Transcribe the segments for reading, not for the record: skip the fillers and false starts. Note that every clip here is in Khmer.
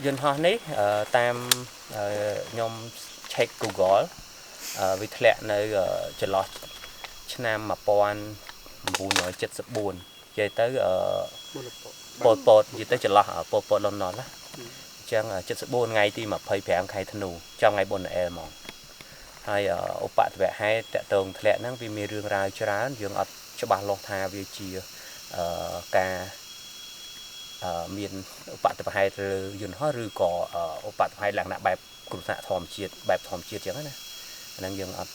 យន្តហោះនេះតាមខ្ញុំ check Google វាធ្លាក់នៅចន្លោះឆ្នាំ1974និយាយទៅប៉ុលពតនិយាយទៅចន្លោះប៉ុលពតលន់នល់ណាអញ្ចឹង74ថ្ងៃទី25ខែធ្នូចំថ្ងៃបុណ្យណូអែលហ្មងហើយឧបទ្ទវហេតុតកតងធ្លាក់ហ្នឹងវាមានរឿងរ៉ាវច្រើនយើងអត់ច្បាស់លាស់ថាវាជាការមានឧបទ្ទវហេតុលើយន្តហោះឬក៏ឧបទ្ទវហេតុលក្ខណៈបែបគ្រោះថ្នាក់ធម្មជាតិបែបធម្មជាតិអញ្ចឹងណាអាហ្នឹងយើងអត់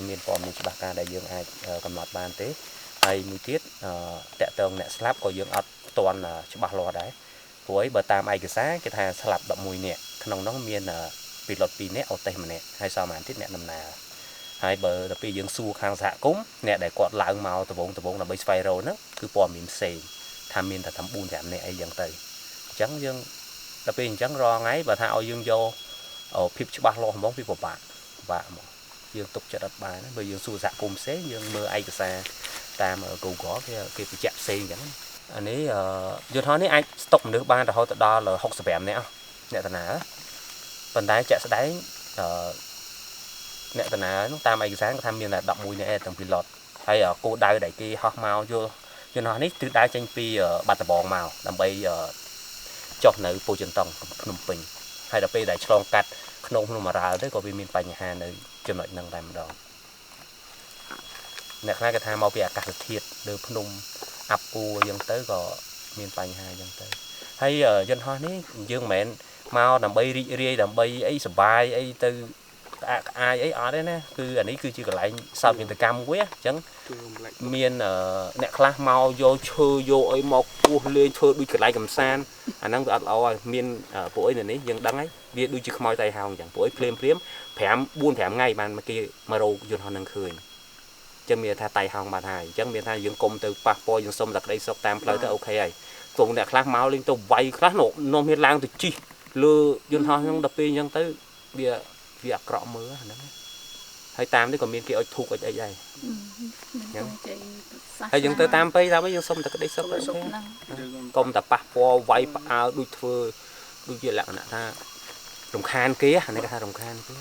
មានព័ត៌មានច្បាស់ការដែលយើងអាចកំណត់បានទេហើយមួយទៀតតកតងអ្នកស្លាប់ក៏យើងអត់ទាន់ច្បាស់លាស់ដែរព្រោះអីបើតាមឯកសារគេថាស្លាប់11នាក់ក្នុងនោះមានពីឡុត2នាក់អូតេសម្នាក់ហើយសល់ប៉ុន្មានទៀតអ្នកដំណើរហើយបើដល់ពេលយើងសួរខាងសហគមន៍អ្នកដែលគាត់ឡើងមកដបងដើម្បីស្វែងរកហ្នឹងគឺព័ត៌មានផ្សេងថាមានតែ4 5នាក់អីចឹងទៅអញ្ចឹងយើងដល់ពេលអញ្ចឹងរាល់ថ្ងៃបើថាឲ្យយើងយកភាពច្បាស់លាស់ហ្មងវាពិបាកហ្មងយើងទុកចិត្តអត់បានបើយើងសួរសហគមន៍ផ្សេងយើងមើលឯកសារតាម Google គេបញ្ជាក់ផ្សេងអញ្ចឹងអានេះយន្តហោះនេះអាចស្តុកមនុស្សបានរហូតដល់65នាក់អ្នកដំណើរប៉ុន្តែជាក់ស្ដែងអ្នកដំណើរនោះតាមឯកសារគាត់ថាមានតែ11នាក់ឯងទាំងពីឡុតហើយគោលដៅដែលគេហោះមកយល់យន្តហោះនេះទិសដៅចេញពីបាត់ដំបងមកដើម្បីចុះនៅពោធិ៍ចិនតុងភ្នំពេញហើយដល់ពេលដែលឆ្លងកាត់ក្នុងភ្នំបារ៉ាល់ទៅក៏វាមានបញ្ហានៅចំណុចហ្នឹងតែម្ដងអ្នកខ្លះគេថាមកពីអាកាសធាតុលើភ្នំអាប់អួរអញ្ចឹងទៅក៏មានបញ្ហាអញ្ចឹងទៅហើយយន្តហោះនេះយើងមិនមែនមកដើម្បីរីករាយដើម្បីអីសបាយអីទៅក្អាកក្អាយអីអត់ទេណាគឺអានេះគឺជាកន្លែងសោកនាដកម្មមួយអញ្ចឹងមានអ្នកខ្លះមកយកឈើយកអីមកគោះលេងធ្វើដូចកន្លែងកំសាន្តអាហ្នឹងវាអត់ល្អហើយមានពួកអីនៅនេះយើងដឹងហើយវាដូចជាខ្មោចតៃហោងអញ្ចឹងពួកអីភ្លាម5 4 5ថ្ងៃបានគេមករកយន្តហោះហ្នឹងឃើញអញ្ចឹងមានថាតៃហោងបាត់ហើយអញ្ចឹងមានថាយើងគុំទៅប៉ះពាល់យើងសុំតែក្តីសុខតាមផ្លូវទៅអូខេហើយគង់អ្នកខ្លះមកលេងទៅវាយខ្លះនាំគ្នាឡើងទៅជីកលើយន្តហោះហ្នឹងដល់ពេលអញ្ចឹងទៅវាអាក្រក់មើលហ្នឹងហើយតាមនេះក៏មានគេអុជធូបអុជអីដែរអញ្ចឹងហើយយើងទៅតាមបៃតាមអីយើងសុំតែក្តីសុខកុំតែប៉ះពាល់វាយផ្អើលដូចធ្វើដូចជាលក្ខណៈថារំខានគេអានេះគេថារំខានគេ